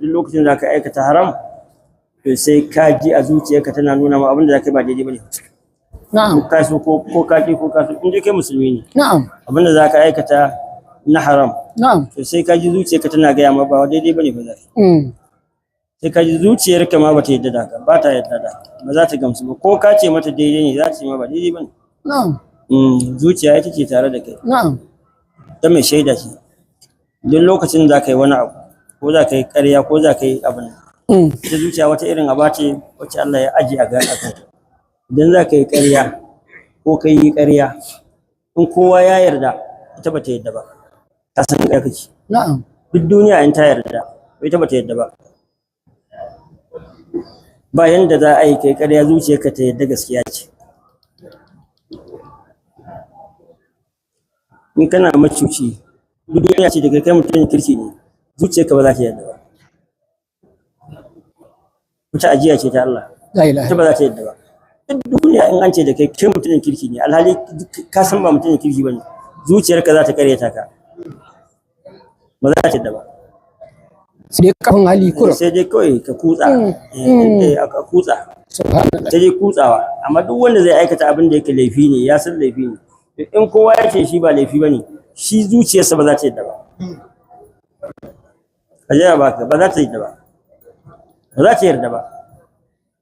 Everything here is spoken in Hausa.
Duk lokacin da ka aikata haram, to sai ka ji a zuciyarka tana nuna ma abin da za ka yi ba daidai bane. Na'am. Ko ka so ko ka ki, ko ka so, in dai kai musulmi ne, Na'am. abin da za ka aikata na haram, Na'am. to sai ka ji zuciyarka tana gaya ma ba daidai bane ba za ka yi. Sai ka ji zuciyarka ma ba ta yarda da haka ba, ta yarda da haka, ba za ta gamsu ba. Ko ka ce mata daidai ne, za ta ce ma ba daidai bane. Na'am. Zuciya ita ce tare da kai. Na'am. Ta mai shaida ce. Duk lokacin da ka yi wani abu, ko za ka yi ƙarya, ko za ka yi abin, ita zuciya wata irin aba ce wacce Allah ya aje a ga a kanka. Idan za ka yi ƙarya ko ka yi ƙarya, in kowa ya yarda, ita ba ta yarda ba, ta san ƙarya kake. Na'am. Duk duniya in ta yarda, ita ba ta yarda ba. Ba yanda za a yi kai ƙarya zuciyarka ta yarda gaskiya ce. In kana macuci, duk duniya ce daga kai mutumin kirki ne, zuciyarka ba za ta yarda ba. Wata ajiya ce ta Allah. La ilaha. Ita ba za ta yarda ba. Duk duniya in an ce da kai kai mutumin kirki ne, alhali ka san ba mutumin kirki ba ne, zuciyarka za ta karyata ka, ba za ta yarda ba. Sai dai kafin hali kurum. Sai dai kawai ka kutsa. A kutsa. Subhanallah. Sai dai kutsawa. Amma duk wanda zai aikata abin da yake laifi ne, ya san laifi ne, in kowa ya ce shi ba laifi ba ne, shi zuciyarsa ba za ta yadda ba. Ka jira ba ka ba za ta yadda ba, ba za ta yarda ba.